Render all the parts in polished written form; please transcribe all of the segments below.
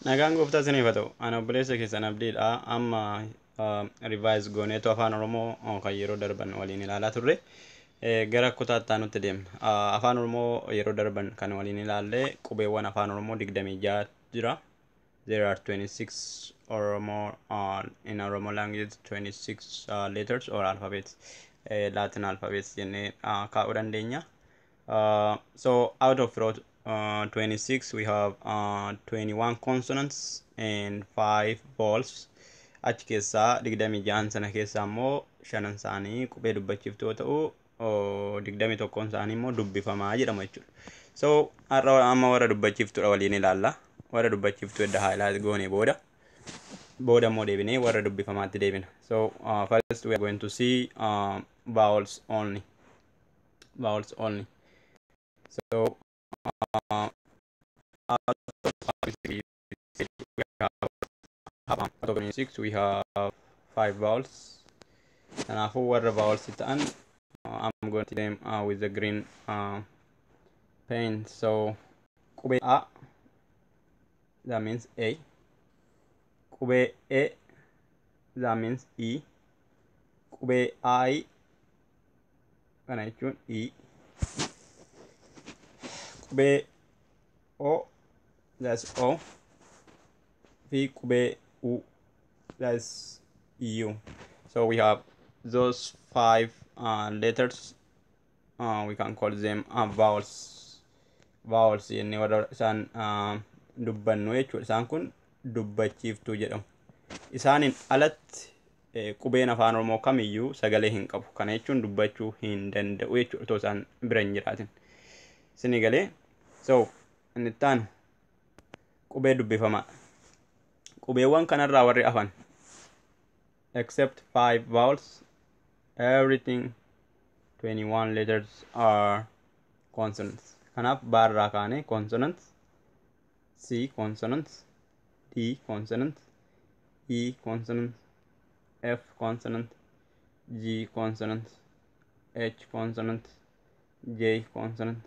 Nagaan gooftaa isiniif haa ta'u. Ani obboleessa keessan Abdiidha. Amma revise gooneetu Afaan Oromoo kan yeroo darban waliin ilaalaa turre. Gara kutaa itti aanutti deemna. Afaan Oromoo yeroo darban kan waliin ilaalle qubeewwan Afaan Oromoo 26 jira. There are 26 Oromo in Oromo language, 26 letters or alphabets, Latin alphabets jennee kaa'uu dandeenya. So out of 26 we have 21 consonants and 5 vowels. Achi keessaa 26 sana keessaa immoo shanan isaanii qubee dubbachiiftuu yoo ta'u, 21 isaanii immoo dubbifamaa jedhamu jechuudha. So har'a amma warra dubbachiiftuudha waliin ilaalla. Warra dubbachiiftuu edda haa ilaa goone booda immoo deebinee warra dubbifamaatti deebina. So first we are going to see vowels only. Vowels only. So out of we have, out of 26 we have 5 vowels. Kanaafuu warra vowels ta'an I'm going to them with the green pen. So qubee A, that means A. Qubee E, that means E. Qubee I, kana jechuun E. Qubee O, that's O. Fi qubee U, that's U. So we have those 5 letters. We can call them vowels. Vowels jennee warra isaan dubbannu jechuudha. Isaan kun dubbachiiftuu jedhamu. Isaaniin alatti qubeen Afaan Oromoo kamiyyuu sagalee hin qabu. Kana jechuun dubbachuu hin danda'u jechuudha otoo isaan bira hin jiraatin. Isinii galee? So inni itti aanu qubee dubbifamaa. Qubeewwan kanarraa warri hafan, except 5 vowels, everything 21 letters are consonants. Kanaaf baarraa kaanee consonants, C consonants, D consonant, E consonant, F consonant, G consonant, H consonant, J consonant,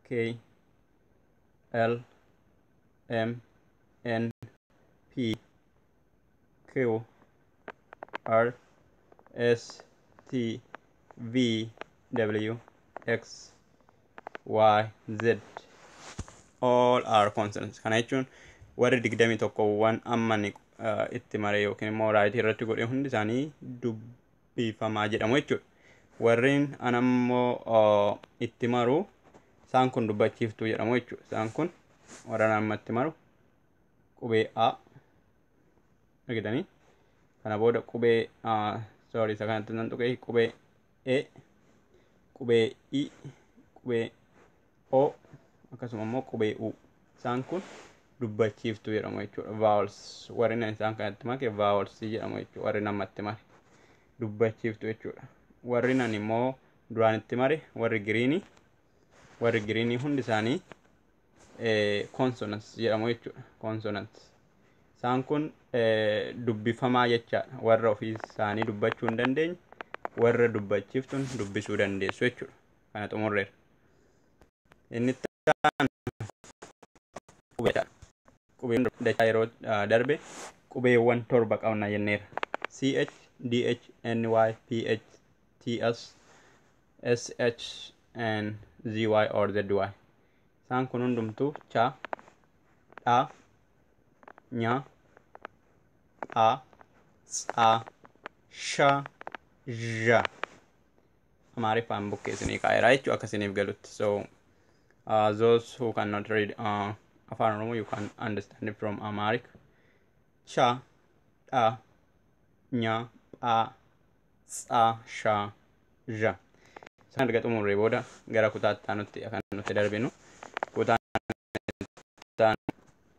K, L, M, N, P, Q, R, S, T, V, W, X, Y, Z. All are consonants. Kana jechuun warri 21wwan amma ni itti mare yookiin immoo raayitii irratti godhe hundi isaanii dubbifamaa jedhamu jechuudha. Warreen an ammoo itti maru isaan kun dubbachiiftuu jedhamu jechuudha. Isaan kun warra amma itti maru qubee A argitanii, kana booda qubee, sorry, isa kanatti nan tuqee, qubee E, qubee I, qubee O, akkasuma immoo qubee U. Isaan kun dubbachiiftuu jedhamu jechuudha. Vowels warri isaan kanatti make vowels jedhamu jechuudha. Warri namatti mare dubbachiiftuu jechuudha. Warri nan immoo duraan itti mare warri greenii, warri greenii hundi isaanii consonants jedhamu jechuudha. Consonants. Isaan kun dubbifamaa jechaadha. Warra ofii isaanii dubbachuu hin dandeenye warra dubbachiiftuun dubbisuu dandeessu jechuudha. Kana xumurreera. Inni itti aanu qubeedha. Qubeen dachaa yeroo darbe qubeewwan 7 qabna jenneera. C H, D H, N Y, P H, T S, S H and Z Y or Z Y. Isaan kun hundumtuu cha, dha, nya, a, tsa, sha, zha. Amaariffaan bukkee isinii kaa'eera jechuudha akka isiniif galutti. So those who cannot read Afaan Oromoo, you can understand it from Amharic. Cha, dha, nya, pha, tsa, sha, zha. Isaan erga xumurree booda gara kutaa itti aanutti kan nuti darbinu. Kutaa itti aanu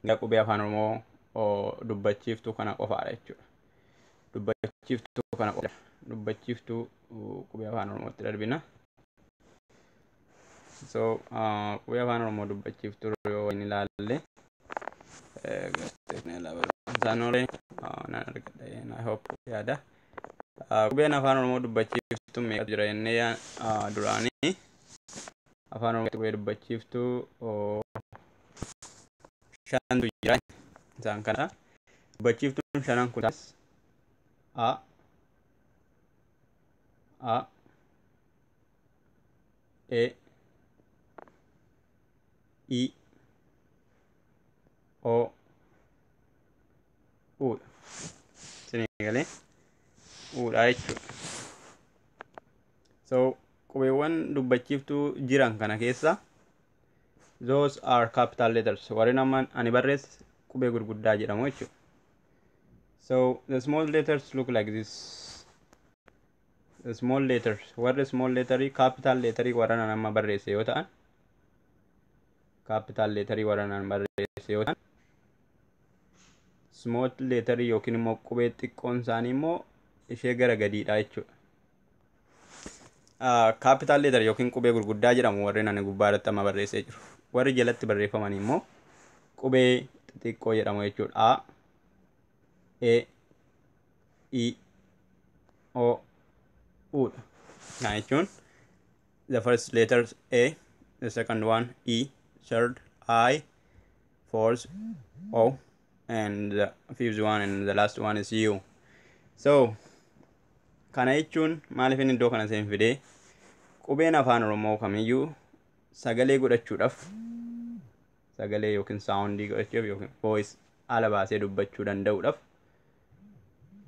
gara qubee Afaan Oromoo dubbachiiftuu kana qofaadha jechuudha. Dubbachiiftuu kana qofa. Dubbachiiftuu qubee Afaan Oromootti darbina. So qubee afaan Oromoo dubbachiiftuu yoo inni ilaalle isaanoolee nan argadha, I hope, yaada. Qubeen afaan Oromoo dubbachiiftuu meeqatu jira jennee duraanii afaan Oromoo qubee dubbachiiftuu shantu jira. Isaan kana dubbachiiftuun shanan kun A, A, E, I, O, U dha. Isinii galee? U dha jechuudha. So qubeewwan dubbachiiftuu jiran kana keessa those are capital letters. Warreen amma ani barreesse qubee gurguddaa jedhamu jechuudha. So the small letters look like this. The small letters, warri small letterii capital letterii warra nan amma barreesse yoo ta'an, capital letterii warra nan barreesse yoo ta'an, small letterii yookiin immoo qubee xiqqoon isaanii immoo ishee gara gadiidha jechuudha. Capital letter yookiin qubee gurguddaa jedhamu warreen ani gubbaa irratti amma barreessee jiru. Warri jalatti barreeffaman immoo qubee xixiqqoo jedhamu jechuudha. A, E, I, O, U dha. Kana jechuun the first letter A, the second one E, third I, fourth O, and the fifth one and the last one is U. So kana jechuun maaliif inni iddoo kana seen fidee? Qubeen afaan Oromoo kamiyyuu sagalee godhachuudhaaf, sagalee yookiin soundii godhachuuf yookiin voice ala baasee dubbachuu danda'uudhaaf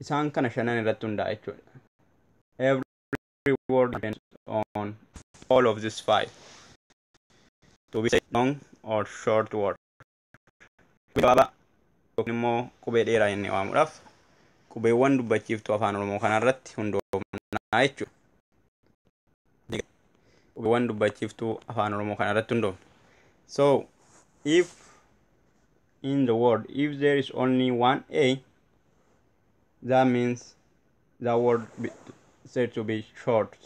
isaan kana shanan irratti hundaa'a jechuudha. Every word depends on all of these five to be long or short word. Gabaabaa yookiin immoo qubee dheeraa jennee waamuudhaaf qubeewwan dubbachiiftuu afaan Oromoo kanarratti hundoofnaa jechuudha. Qubeewwan dubbachiiftuu afaan Oromoo kanarratti hundoofna. So if in the word, if there is only one A, that means that word be said to be short.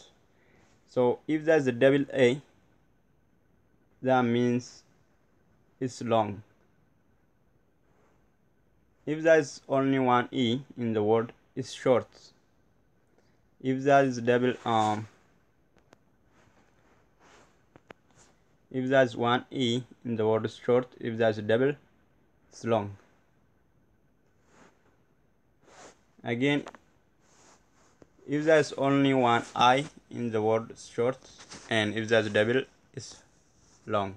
So if there's a double A, that means it's long. If there's only one E in the word, it's short. If there is double if there's one E in the word, it's short. If there's a double, it's long. Again, if there's only one I in the word, it's short, and if there's a double, it's long.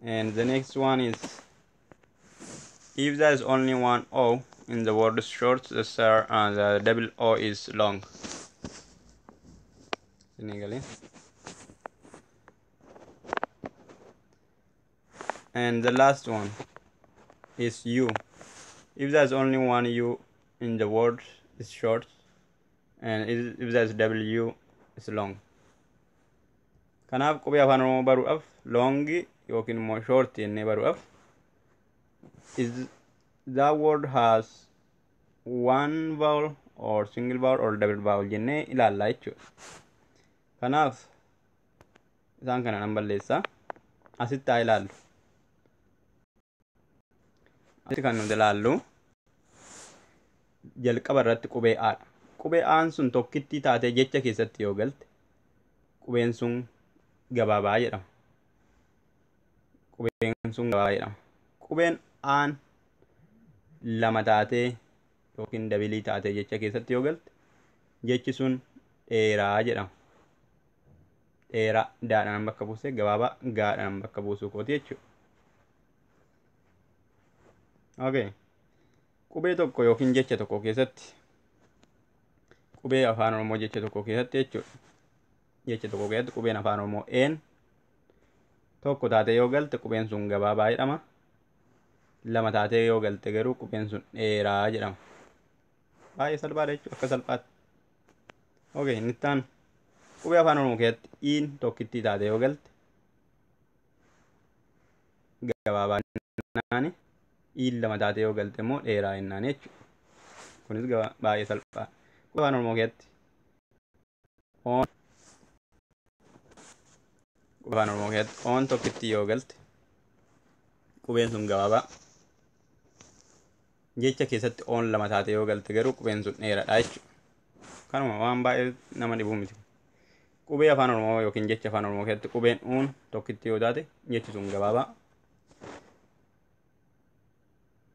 And the next one is if there's only one O in the word, short, the double O is long. Isinii. And the last one is U. If there's only one U in the word, it's short, and if there's W, it's long. Kanaaf qubee afaan Oromoo baruudhaaf longi yookiin immoo short jennee baruudhaaf is that word has one vowel or single vowel or double vowel jennee ilaallaa jechuudha. Kanaaf isaan kana nan balleessaa. Asitti haa ilaallu. Asitti kan nuti ilaallu jalqaba irratti qubee A dha. Qubee A'n sun tokkittii taatee jecha keessatti yoo galte qubeen sun gabaabaa jedhama. Qubeen sun gabaabaa jedhama. Qubeen A'n lama taatee yookiin doublii taatee jecha keessatti yoo galte jechi sun dheeraa jedhama. Dheeraa daadhaan bakka buusee gabaabaa gaadhaan bakka buusuu kooti jechuudha. Okay. Qubee tokko yookiin jecha tokko keessatti, qubee afaan Oromoo jecha tokko keessatti jechuudha. Jecha tokko keessatti qubeen afaan Oromoo een tokko taatee yoo galte qubeen sun gabaabaa jedhama. Lama taatee yoo galte garuu qubeen sun dheeraa jedhama. Baay'ee salphaadha jechuudha, akka salphaatti. Okay, inni itti aanu qubee afaan Oromoo keessatti iin tokkittii taatee yoo galte gabaabaa jennaani, iin lama taatee yoo galte immoo dheeraa jennaan jechuudha. Kunis baay'ee salphaadha. Qubee afaan Oromoo keessatti oon Afaan Oromoo keessatti oon tokkitti yoo galte qubeen sun gabaabaa. Jecha keessatti oon lama taate yoo galte garuu qubeen sun dheeraadha jechuudha. Kanuma waan baay'ee nama dhibuu miti. Qubee Afaan Oromoo yookiin jecha Afaan Oromoo keessatti qubeen uun tokkitti yoo taate jechi sun gabaabaa.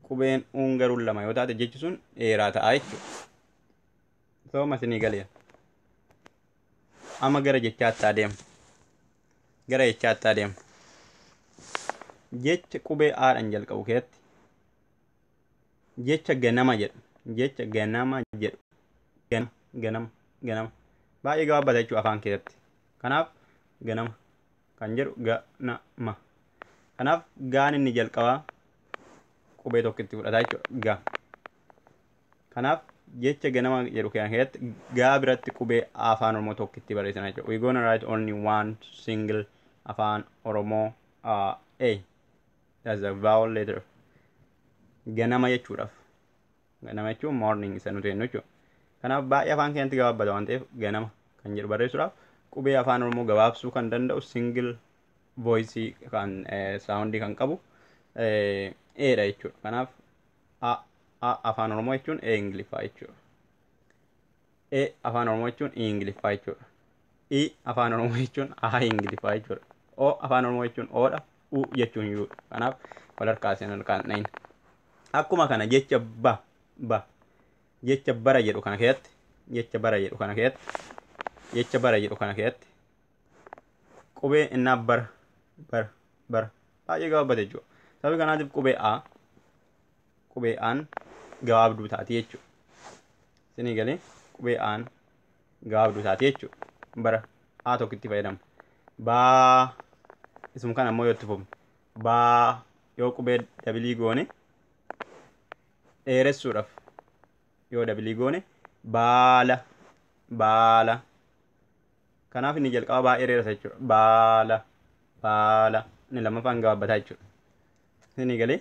Qubeen uun garuu lama yoo taate jechi sun dheeraa ta'a jechuudha. Sooma isinii galeera. Amma gara jechaatti adeemu. Gara jechaatti adeemu. Jecha qubee aadhaan jalqabu keessatti jecha ganama jedhu. Jecha ganama jedhu. Ganama, ganama, ganama. Baay'ee gabaabbata jechuudha afaan keessatti. Kanaaf ganama kan jedhu ganama. Kanaaf gaan inni jalqabaa qubee tokkotti fudhata jechuudha. Ga. Kanaaf jecha ganama jedhu kana keessatti gaa biratti qubee Afaan Oromoo tokkotti barreessina jechuudha. We gonna write only one single Afaan Oromoo A. That's a vowel letter. Ganama jechuudhaaf. Ganama jechuun morning isa nuti jennu jechuudha. Kanaaf baay'ee afaan keenyatti gabaabbata waan ta'eef ganama kan jedhu barreessuudhaaf qubee Afaan Oromoo gabaabsuu kan danda'u single voice kan soundii kan qabu A dha jechuudha. Kanaaf A A Afaan Oromoo jechuun E Ingiliffaa jechuudha. E Afaan Oromoo jechuun I Ingiliffaa jechuudha. I Afaan Oromoo jechuun A Ingiliffaa jechuudha. O Afaan Oromoo jechuun O dha. U jechuun U dha. Kanaaf wal harkaa seen harkaan dhayin. Akkuma kana jecha ba ba jecha bara jedhu kana keessatti jecha bara jedhu kana keessatti jecha bara jedhu kana keessatti qubee innaa bara bara bara baay'ee gabaabbate jechuudha. Sababii kanaatiif qubee A qubee Aan gabaabduu taati jechuudha. Isinii galee qubee Aan gabaabduu taati jechuudha. Bara A tokkotti fayyadamu. Baa isuma kana immoo yoo itti fufne baa yoo qubee dabilii goone dheeressuudhaaf yoo dabilii goone baala baala. Kanaaf inni jalqaba baay'ee dheerata jechuudha. Baala baala inni lammaffaan gabaabbataa jechuudha. Isinii galee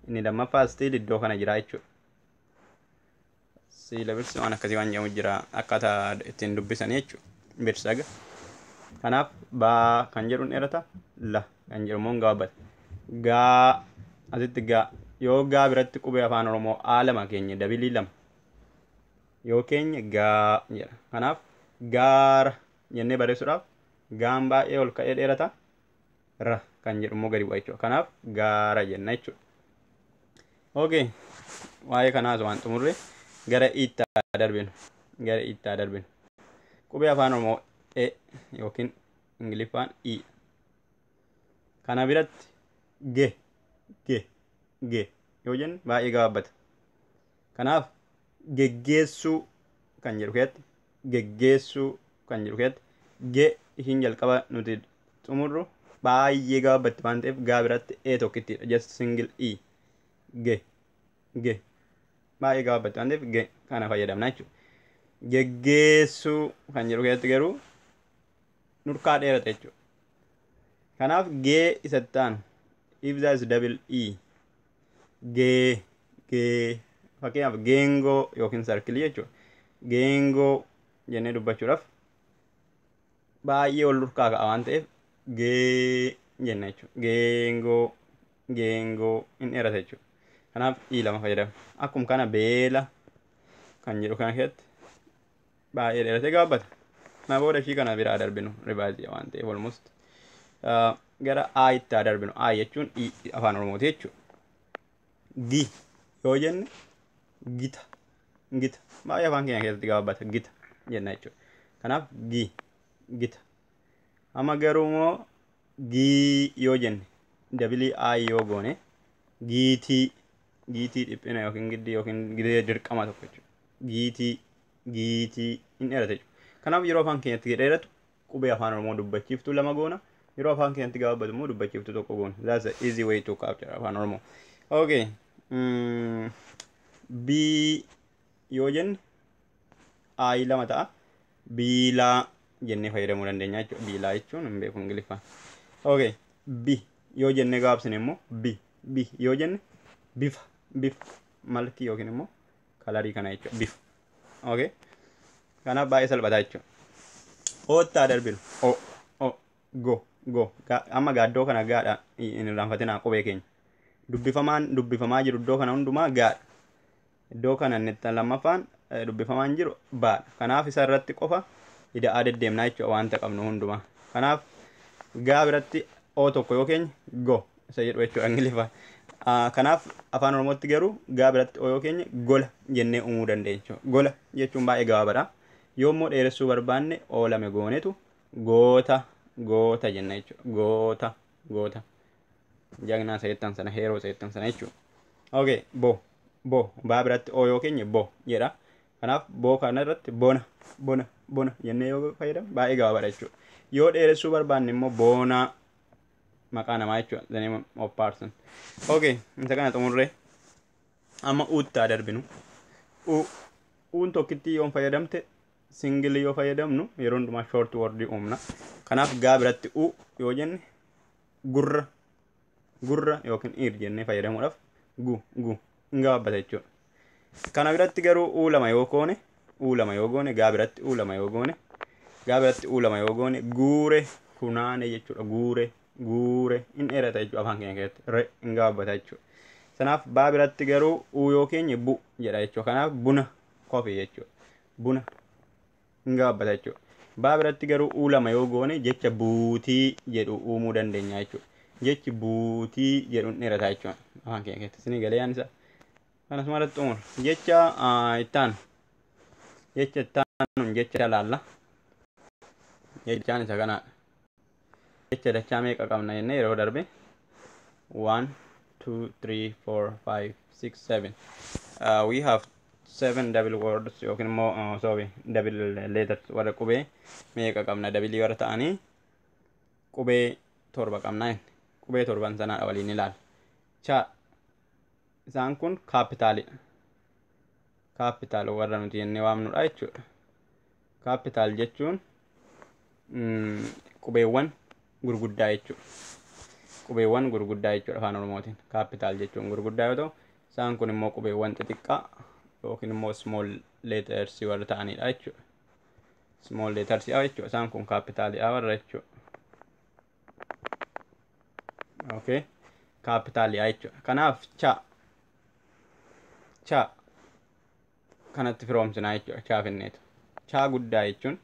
inni lammaffaa still iddoo kana jira jechuudha. Syllables waan akkasii waan jedhamu jira akkaataa ittiin dubbisanii jechuudha. Birsaga. Kanaaf baa kan jedhu dheerata, la kan jedhu immoo gabaabbata. Gaa asitti gaa yoo gaa biratti qubee Afaan Oromoo A lama keenya dabilii lama yoo keenya gaa jedha. Kanaaf gaara jennee barreessuudhaaf gaan baay'ee ol ka'ee dheerata, ra kan jedhu immoo gadi bu'a jechuudha. Kanaaf gaara jenna jechuudha. Okay. Waa'ee kanaas waan xumurre gara itti darbinu. Gara itti darbinu. Qubee Afaan Oromoo E yookiin Ingiliffaan I. Kana biratti ge ge ge yoo jenne baay'ee gabaabbata. Kanaaf geggeessuu kan jedhu keessatti geggeessuu kan jedhu keessatti ge ishiin jalqaba nuti xumurru baay'ee gabaabbatti waan ta'eef gaa biratti E tokkittidha. Just single E. Ge ge baay'ee gabaabbatti waan ta'eef ge kana fayyadamna jechuudha. Geggeessuu kan jedhu keessatti garuu nurkaa dheerata jechuudha. Kanaaf gee isatti aanu if that is double E gee gee fakkeenyaaf geengoo yookiin circleii jechuudha. Geengoo jennee dubbachuudhaaf baay'ee ol nurkaa ka'a waan ta'eef gee jenna jechuudha. Geengoo geengoo hin dheerata jechuudha. Kanaaf I lama fayyadama. Akkuma kana beela kan jedhu kana keessatti baay'ee dheeratee gabaabbata. Kana booda ishii kana biraa darbinu reviseii waan ta'eef almost gara A itti haa darbinu. A jechuun I Afaan Oromooti jechuudha. Gi yoo jenne gita gita baay'ee afaan keenya keessatti gabaabbata gita jenna jechuudha. Kanaaf gi gita. Amma garuu immoo gii yoo jenne dabilii I yoo goone giitii giitii dhiphina yookiin giddii yookiin gidee dirqama tokko jechuudha. Giitii giitii hin dheerata jechuudha. Kanaaf yeroo afaan keenyatti dheeratu qubee Afaan Oromoo dubbachiiftuu lama goona. Yeroo afaan keenyatti gabaabbatu immoo dubbachiiftuu tokko goona. That's the easy way to capture Afaan Oromoo. Okay. B yoo jenne I lama ta'a. Biilaa jennee fayyadamuu dandeenya jechuudha. Biilaa jechuun hin beeku Ingiliffaan. Okay. B yoo jennee gabaabsine immoo B B yoo jenne bifa bifa malkii yookiin immoo colorii kana jechuudha. Bifa. Okay. Kanaaf baay'ee salphataa jechuudha. Oottaa darbinu. O o go Go. Amma gaaddoo kana gaadha hin irraanfatinaa qubee keenya. Dubbifamaan dubbifamaa jiru iddoo kana hundumaa gaadha. Iddoo kana inni lammaffaan dubbifamaan jiru baadha. Kanaaf isa irratti qofa ida'aa deddeemnaa jechuudha wanta qabnu hundumaa. Kanaaf gaa biratti o tokko yoo keenya go isa jedhu jechuudha Ingiliffaan. Kanaaf afaan Oromootti garuu gaa biratti o yoo keenya gola jennee uumuu dandeenya jechuudha. Gola jechuun baay'ee gabaabaadha. Yoo immoo dheeressuu barbaanne o lame goonetu goota goota jenna jechuudha. Goota goota. Jagnaa isa jettan sana, heeroo isa jettan sana jechuudha. Okay, bo bo baa biratti o yoo keenya bo jedha. Kanaaf boo kana irratti bona bona bona jennee yoo fayyadamu baay'ee gabaabaadha jechuudha. Yoo dheeressuu barbaanne immoo boonaa, maqaa namaa jechuudha. The name of person. Okay, isa kana xumurree amma uuttaa darbinu. U, uun tokkitti yoo fayyadamte, single yoo fayyadamnu, yeroo hundumaa short word uumna. Kanaaf gaa biratti u yoo jenne gurra, gurra yookiin ear jennee fayyadamuudhaaf gu gu hin gabaabbata jechuudha. Kana biratti garuu uu lama yoo goone, uu lama yoo goone, gaa biratti uu lama yoo goone, gaa biratti uu lama yoo goone, guure funaane jechuudha. Guure guure hin dheerata jechuudha afaan keenya keessatti, re hin gabaabbata jechuudha. Sanaaf baa biratti garuu uu yoo keenye bu jedha jechuudha. Kanaaf buna, coffee jechuudha. Buna hin gabaabbata jechuudha. Baa biratti garuu uu lama yoo goone jecha buutii jedhu uumuu dandeenya jechuudha. Jechi buutii jedhu hin dheerata jechuudha afaan keenya keessatti. Isinii galee yaadni isaa? Kanas irratti xumura. Jecha ittaanu. Jecha ittaanuun jecha laalla. Jechaan isa kanaadha. Jecha dachaa meeqa qabna jennee yeroo darbe? 1, 2, 3, 4, 5, 6, 7. We have seven double words yookiin immoo sorry, double letters. Warra qubee meeqa qabna? Double warra ta'anii qubee torba qabna jenne. Qubee torban sanaadha waliin ilaalla. Cha, isaan kun capitalidha. Capital warra nuti jennee waamnudha jechuudha. Capital jechuun qubeewwan gurguddaa jechuudha. Qubeewwan gurguddaa jechuudha afaan Oromootiin. Capital jechuun gurguddaa yoo ta'u, isaan kun immoo qubeewwan xixiqqaa yookiin immoo small letters warra ta'anidha jechuudha. Small letters jechuudha. Isaan kun capitalidha warra jechuudha. Okay. Capitalidha jechuudha. Kanaaf cha cha kanatti firoomsinaa jechuudha. Chaa finneetu. Chaa guddaa jechuun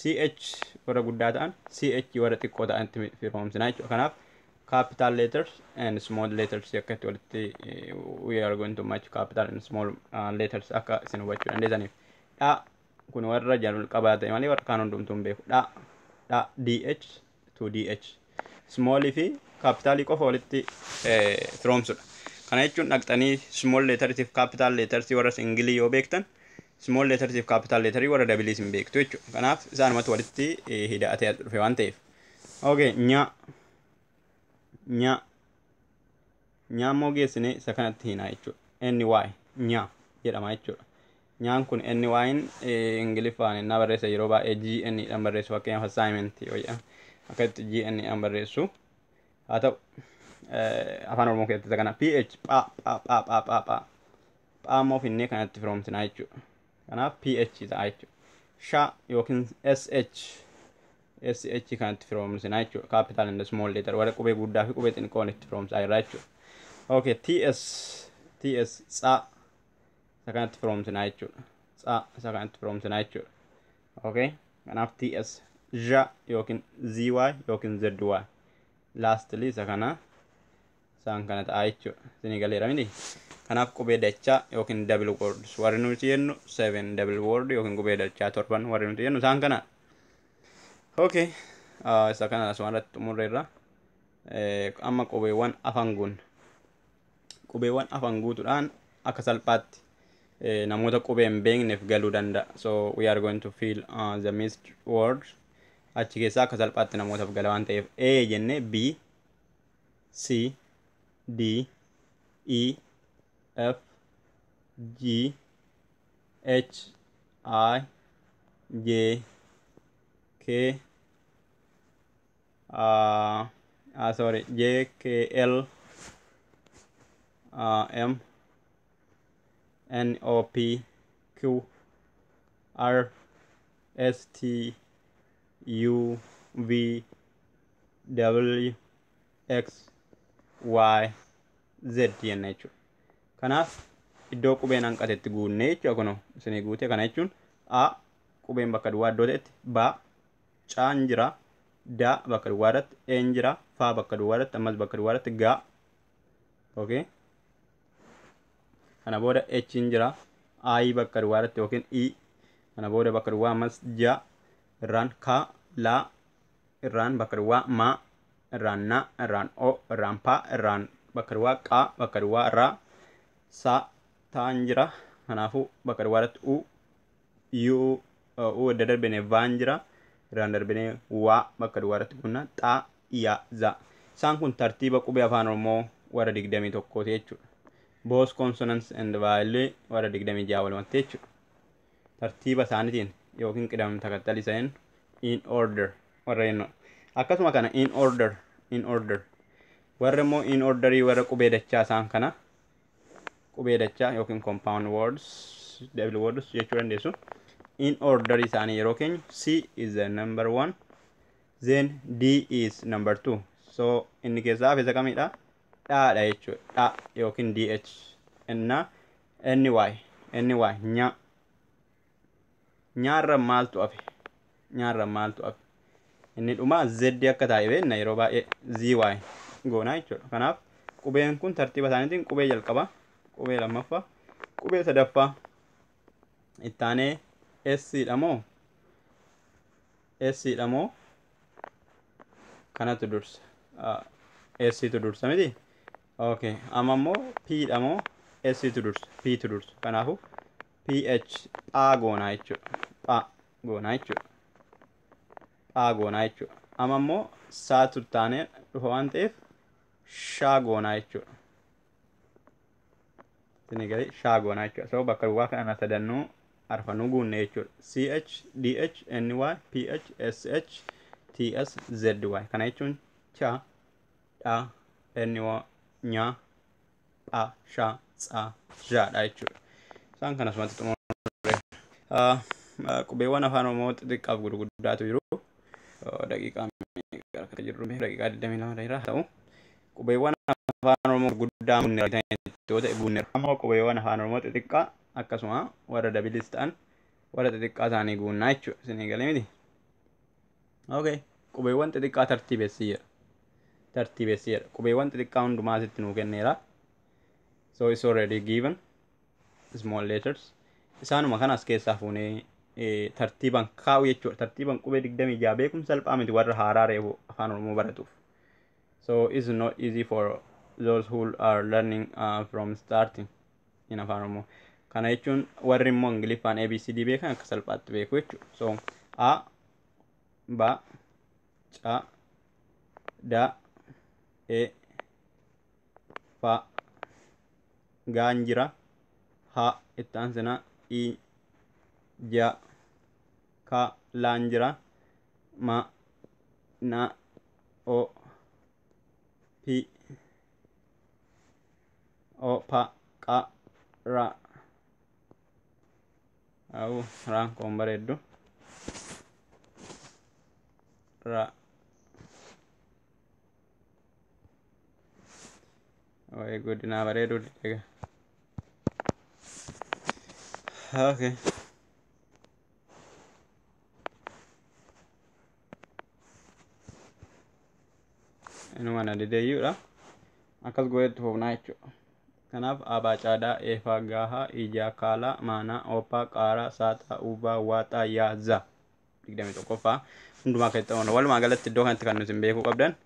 CH warra guddaa ta'an CH warra xiqqoo ta'anitti firoomsinaa jechuudha. Kanaaf capital letters and small letters akka itti walitti, we are going to match capital and small letters akka isin hubachuu dandeessaniif. Dha, kun warra jalqabaa ta'e malee warra kaan hundumtuu hin beeku. Dha dha, DH to DH, small fi capitalii qofa walitti firoomsudha. Kana jechuun dhaqxanii small lettersiif capital lettersii warra single yoo beektan, small lettersiif capital letterii warra doubleiis hin beektu jechuudha. Kanaaf isaanumatti walitti hidhatee as dhufe waan ta'eef. Okay, nya nya nya immoo geessine isa kanatti hinaa jechuudha. NY nya jedhama jechuudha. Nyaan kun NY'n Ingiliffaan innaa barreessa yeroo baay'ee GN dhaan barreessu, fakkeenyaaf assignment yoo jedhan akkasitti GN dhaan barreessu. Haa ta'u, afaan Oromoo keessatti isa kana PH, phaa phaa phaa phaa phaa phaa phaa immoo finnee kanatti firoomsinaa jechuudha. Kanaaf PH ta'a jechuudha. Sha yookiin SH, SH kanatti firoomsinaa jechuudha. Capital and small letter warra qubee guddaa fi qubee xixiqqoon itti firoomsaa jirra jechuudha. Okay, TS, TS tsa isa kanatti firoomsinaa jechuudha. Tsa isa kanatti firoomsinaa jechuudha. Okay, kanaaf TS, J yookiin ZY yookiin ZY. Lastly isa kana, isaan kana ta'a jechuudha. Isinii galeera miti? Kanaaf qubee dachaa yookiin double words warri nuti jennu, seven double word yookiin qubee dachaa torban warri nuti jennu isaan kana. Okay, isa kana asuma irratti xumurreerra. Amma qubeewwan afan guunna. Qubeewwan afan guutuudhaan akka salphaatti namoota qubee hin beekneef galuu danda'a. So we are going to fill the missed word. Achi keessaa akka salphaatti namootaaf gala waan ta'eef A jennee B, C, D, E, F, G, H, I, J, K, sorry, J, K, L, M, N, O, P, Q, R, S, T, U, V, W, X, Y, Z jenna jechuudha. Kanaaf iddoo qubeen hanqatetti guunnee jechuudha kunoo isinii guute. Kana jechuun A qubeen bakka duwwaa iddoo ta'etti, B, C'n jira, D bakka duwwaa irratti, E'n jira, F bakka duwwaa irratti, ammas bakka duwwaa irratti G. Okay. Kana booda H'n jira, I bakka duwwaa irratti yookiin E. Kana booda bakka duwwaa ammas J irraan K, L irraan bakka duwwaa M irraan N irraan O irraan P irraan bakka duwwaa Q bakka duwwaa R S ta'an jira. Kanaafuu bakka duwwaa irratti U, U, U edda darbine V'n jira. Irraan darbine W bakka duwwaa irratti guunna X, Y, Z. Isaan kun tartiiba qubee afaan Oromoo warra 21 jechuudha. Both consonants and vowels warra 26 walumatti jechuudha. Tartiiba isaaniitiin yookiin qidam takattalii isaaniin in order warra jennu. Akkasuma kana in order, in order. Warra immoo in orderii warra qubee dachaa isaan kana qubee dachaa yookiin compound words, double words jechuu dandeessu. In order isaanii yeroo keenyu C is the number 1, then D is number 2. So inni keessaa hafe isa kamidha? Dhaadha jechuudha. Dha yookiin DH. Inna NY, NY nya. Nyaarra maaltu hafe? Nyaarra maaltu hafe? Inni dhumaa Z akka taa'e beekna yeroo baay'ee ZY goonaa jechuudha. Kanaaf qubeen kun tartiiba isaaniitiin qubee jalqabaa, qubee lammaffaa, qubee sadaffaa ittaanee S dha moo? S dha moo? Kanatu dursa. S tu dursa miti? Okay. Amma immoo P dha moo? S tu dursa. P tu dursa. Kanaafuu PH phaa goonaa jechuudha. Phaa goonaa jechuudha. Phaa goonaa jechuudha. Amma immoo saatu taanee dhufa waan ta'eef shaa goonaa jechuudha. Isin egalee shaa goonaa jechuudha. So bakka duwwaa kana sadannuu arfanuu guunne jechuudha. CH, DH, NY, PH, SH, TS, ZY. Kana jechuun cha, dha, NY, nya, pha, sha, tsa, zha dha jechuudha. Isaan kana asumatti xumurre. Qubeewwan afaan Oromoo xixiqqaaf gurguddaatu jiru. Daqiiqaa meeqa akka jirru daqiiqaa 22 irra ta'u. Qubeewwan afaan Oromoo gurguddaa yoo ta'e guunneera. Amma qubeewwan afaan Oromoo xixiqqaa akkasuma warra dabilis ta'an warra xixiqqaa isaanii guunnaa jechuudha. Isinii galee miti? Okay. Qubeewwan xixiqqaa tartiibessii jedha. Tartiibessii jedha. Qubeewwan xixiqqaa hundumaa asitti nuu kenneera. So it's already given small letters. Isaanuma kana as keessaa fuunee tartiibaan kaa'u jechuudha. Tartiibaan qubee 26 beekuun salphaa miti warra haaraa reefu afaan Oromoo baratuuf. So it's not easy for those who are learning from starting in afaan Oromoo. Kana jechuun warri immoo Ingiliffaan ABCD beekan akka salphaatti beeku jechuudha. So A, B, C, D, E, F, G jira, H itti aansina, I, J, K, L jira, M, N, O, P, O, P, Q, R. Au, raan kun bareeddu. Ra. Wayi guddinaa bareedu didega. Okay. Inuma na dideeyyuudha. Akkas godhetti fufnaa jechuudha. Kanaaf abaa caadaa eefaa gaahaa ijaa kaalaa maanaa oophaa qaaraa saaxaa uubaa waaxaa yaazaa 21ffaa hundumaa keessatti oola. Walumaa galatti iddoo kanatti kan nuti beekuu qabdan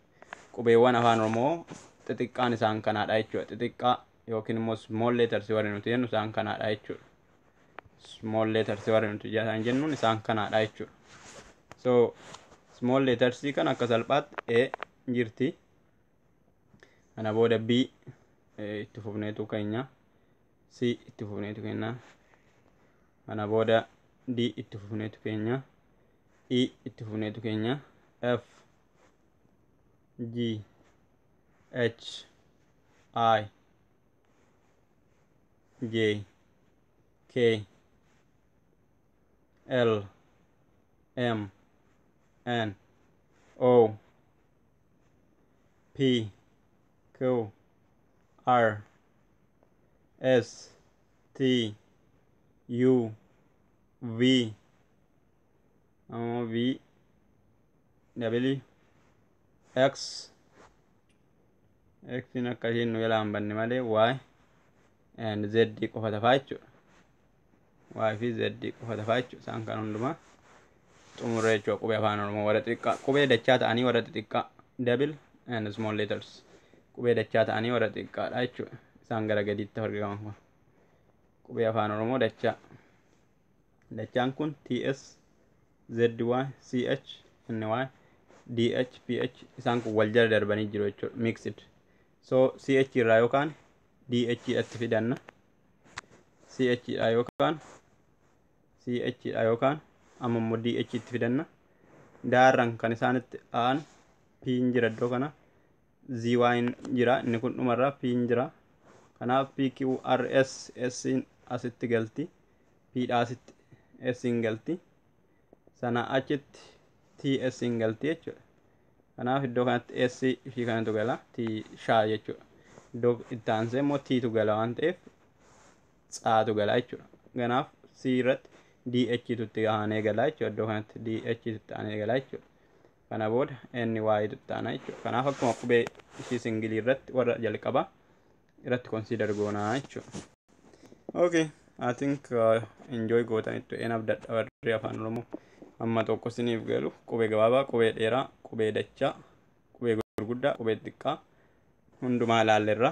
qubeewwan afaan Oromoo xixiqqaan isaan kanaadha jechuudha. Xixiqqaa yookiin immoo small letters warri nuti jennu isaan kanaadha jechuudha. Small letters warri nuti isaan jennuun isaan kanaadha jechuudha. So small letters kan akka salphaatti E jirti. Kana booda B itti fufneetu keenya, C itti fufneetu keenya, kana booda D itti fufneetu keenya, E itti fufneetu keenya, F, G, H, I, J, K, L, M, N, O, P, Q, R, S, T, U, V, V, W, X, X akka isheen nu jalaa hin banne malee Y and Z qofa tafaa jechuudha. Y fi Z qofa tafaa jechuudha. Isaan kan hundumaa xumurre jechuudha. Qubee afaan Oromoo warra xixiqqaa, qubee dachaa ta'anii warra xixiqqaa, double and small letters, qubee dachaa ta'anii warra xixiqqaadha jechuudha. Isaan gara gadiitti argaman kun qubee afaan Oromoo dachaa. Dachaan kun TS, ZY, CH, NY, DH, PH isaan kun wal jala darbanii jiru jechuudha. Mixed. So CH irraa yookaan DH itti fidanna. CH dha yookaan CH dha yookaan amma immoo DH itti fidanna. Daarran kan isaanitti a'an P jira iddoo kana. ZY jira, inni kun dhumarraa P jira. Kanaaf P Q R S, S asitti galti. P dha asitti S galti. Sana achitti T S galti jechuudha. Kanaaf iddoo kanatti S ishii kanatu gala, T shaa jechuudha. Iddoo itti aansee immoo T tu gala waan ta'eef tsaatu gala jechuudha. Kanaaf C irratti DH tutti aanee gala jechuudha. Iddoo kanatti DH tutti aanee gala jechuudha. Kana booda NY tutti aana jechuudha. Kanaaf akkuma qubee ishii singilii irratti warra jalqaba irratti consider goonaa jechuudha. Okay, I think enjoy gootanitti een abdadha. Warri afaan Oromoo amma tokko isiniif galu qubee gabaabaa, qubee dheeraa, qubee dachaa, qubee gurguddaa, qubee xiqqaa hundumaa ilaalleerra.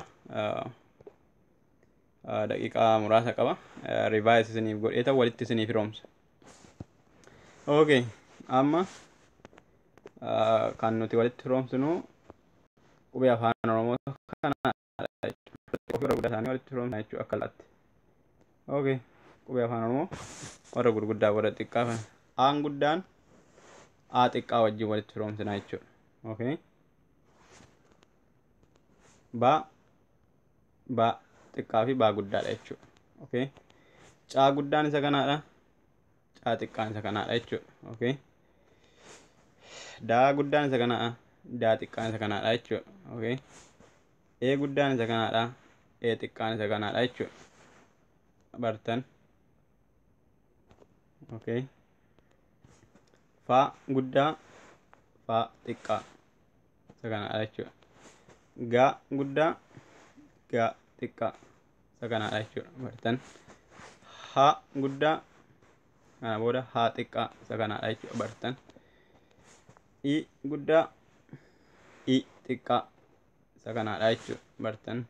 Daqiiqaa muraasa qaba. Revise isiniif godhee ta'u walitti isiniif firoomsa. Okay, amma kan nuti walitti firoomsinu qubee afaan Oromoo kana warra guddaa isaanii walitti firoomsina jechuudha akka laatti. Okay, qubee afaan Oromoo warra gurguddaa warra xiqqaa kana. Aan guddaan A xiqqaa wajjin walitti firoomsina jechuudha. Okay. Ba, ba xiqqaa fi baa guddaadha jechuudha. Okay. Caa guddaan isa kanaadha. Caa xiqqaan isa kanaadha jechuudha. Okay. Daa guddaan isa kanaadha. Daa xiqqaan isa kanaadha jechuudha. Okay. E guddaan isa kanaadha. E xiqqaan isa kanaadha jechuudha. Bartan. Okay. Faa guddaa, faa xiqqaa isa kanaadha jechuudha. Gaa guddaa, gaa xiqqaa isa kanaadha jechuudha. Bartan. Haa guddaa, kana booda haa xiqqaa isa kanaadha jechuudha. Bartan. I guddaa, i xiqqaa isa kanaadha jechuudha. Bartan.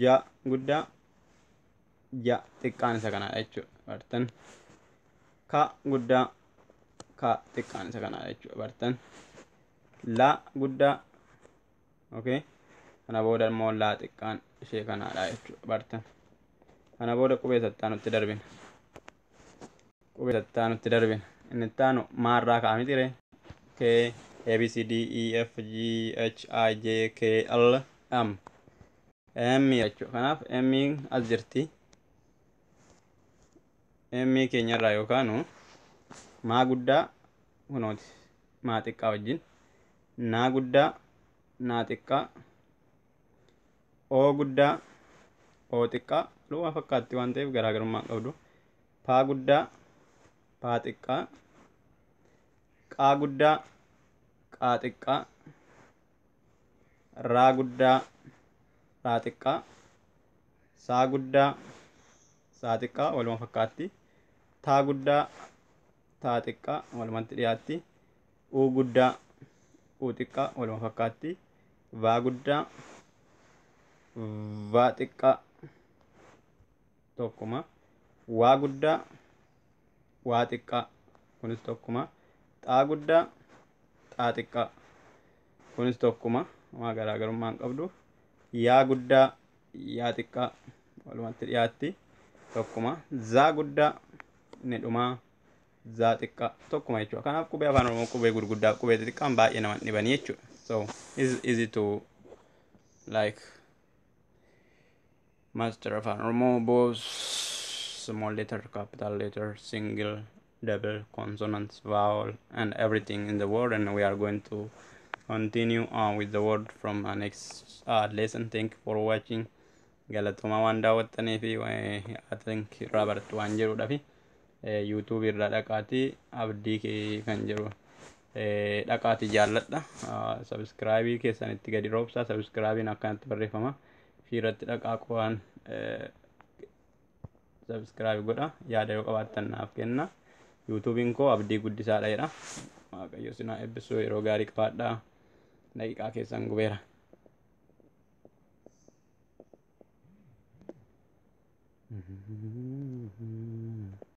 Ja guddaa, ja xiqqaan isa kanaadha jechuudha. Bartan. Ka guddaa, ka xiqqaan isa kanaadha jechuudha. Bartan. La guddaa, okay. Kana booda immoo laa xiqqaan ishee kanaadha jechuudha. Bartan. Kana booda qubee sattaanutti darbina. Qubee sattaanutti darbina. Inni ittaanu maarraa ka'a miti ree? K, A, B, C, D, E, F, G, H, I, J, K, L, M. M jechuudha. Kanaaf M as jirti. M keenyarraa yookaan maa guddaa kunooti maa xiqqaa wajjin, naa guddaa, naa xiqqaa, oo guddaa, oo xiqqaa lumaa fakkaatti waan ta'eef garaagarummaa hin qabdu. Paa guddaa, paa xiqqaa, qaa guddaa, qaa xiqqaa, raa guddaa, raa xiqqaa, saa guddaa, saa xiqqaa waluma fakkaatti, taa guddaa, taa xiqqaa walumatti dhiyaatti, uu guddaa, uu xiqqaa waluma fakkaatti, vaa guddaa, vaa xiqqaa tokkuma, waa guddaa, waa xiqqaa kunis tokkuma, xaa guddaa, xaa xiqqaa kunis tokkuma, waa garaagarummaa hin qabdu, yaa guddaa, yaa xiqqaa walumatti dhiyaatti tokkuma, zaa guddaa inni dhumaa zaa xiqqaa tokkuma jechuudha. Kanaaf qubee afaan Oromoo qubee gurguddaa qubee xixiqqaan baay'ee nama dhibanii jechuudha. So it's easy to like master afaan Oromoo, both small letter, capital letter, single, double, consonants, vowel and everything in the world, and we are going to Continue with the word from our next lesson. Thank you for watching. Galatoomaa waan daawwattanii fi I think irraa barattu waan jedhudha fi YouTube irraa dhaqaatii Abdii kee kan jedhu dhaqaatii jaalladha. Subscribe keessan itti gadi roobsaa. Subscribein akkanatti barreeffama. Ishii irratti dhaqaa qowaan subscribe godha. Yaada yoo qabaattan naaf kenna. YouTubein koo Abdii Guddisaadha jedha. Waaqayyo sinaa eebbisuu, yeroo gaarii qabaadhaa. Daqiiqaa keessan gubeera.